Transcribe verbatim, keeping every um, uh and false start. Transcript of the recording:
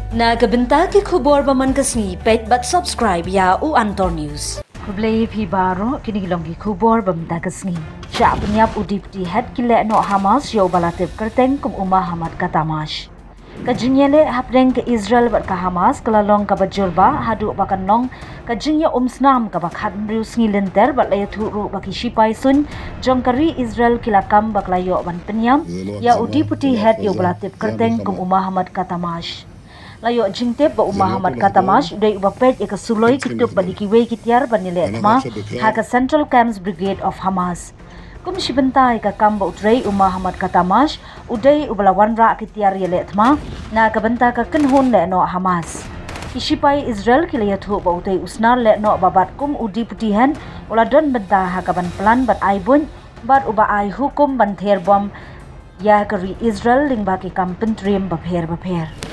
Na ka bynta ki khubor ba man ka sngi, peit bad subscribe ïa u Antor News. Khublei phi baroh, kine ki long ki khubor ba mynta ka sngi. Shah pynïap u Deputy Head ki lehnoh Hamas ïa uba la tip kyrteng kum u Mohammad Katamash. Ka jingïaleh hapdeng ka Israel bad ka Hamas ka la long kaba jur bha haduh ba kan long ka jingïaumsnam kaba khathynriew sngi lynter bad la ïathuh ruh ba ki shipai suiñ jong ka ri Israel ki la kam ba ka la ïoh ban pynïap ïa u Deputy Head ïa uba la tip kyrteng kum u Mohammad Katamash. La ïoh jingtip ba u Mohammad Katamash u dei uba peit ïa ka suloi ki tup bad ïa kiwei ki tiar ban ïaleh thma ha ka Central Camps Brigade of Hamas. Kum shi bynta ïa ka kam ba u trei, u Mohammad Katamash u dei uba la wanrah ki tiar ïaleh thma na ka bynta ka kynhun lehnoh Hamas. Ki shipai Israel ki la ïathuh ba utei u snar lehnoh ba bat kum u Deputy Head u la don bynta ha ka ban plan bad ai buit bad uba ai hukum ban ther bom ïa ka ri Israel lyngba ki kam pyntriem bapher bapher.